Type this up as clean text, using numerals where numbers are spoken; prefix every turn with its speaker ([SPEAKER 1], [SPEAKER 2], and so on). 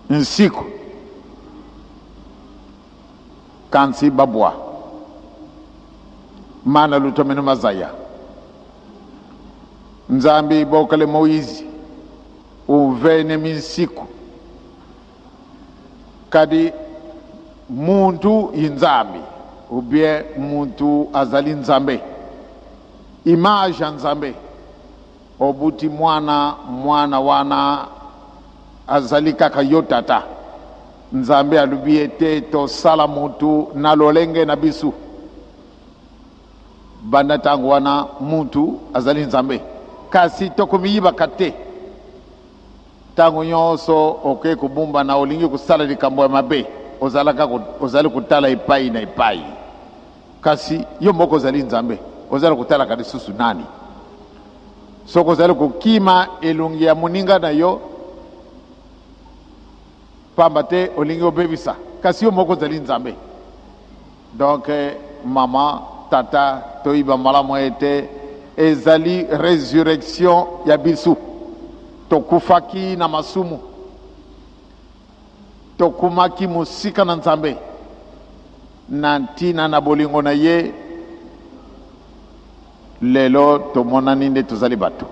[SPEAKER 1] Nsiku kansi babwa mana lutomeno mazaya. Nzambi bokale Moizi umvene minsiku kadi muntu yi Nzambi ou bien muntu azali Nzambe, image ya Nzambe. Obuti mwana, mwana wana azali kaka yo tata. Nzambe alobi ete tosala mutu na lolenge na bisu. Banda ntango wana mutu azali Nzambe, kasi tokomiyibaka te. Ntango nyonso okei kobumbana, olingi kosala likambo ya mabe, ozalaka ozali kotala epai na epai. Kasi yo moko ozali Nzambe, ozali kotalaka lisusu nani? Soki ozali kokima elongi ya moninga na yo pamba te olingi obebisa, kasi yo moko ozali Nzambe. Donc mama, tata, toyiba malamu ete ezali resurrection ya bisu. Tokufaki na masumu, tokumaki mosika na Nzambe na ntina na bolingo na ye. Lelo tomonani nde tozali bato.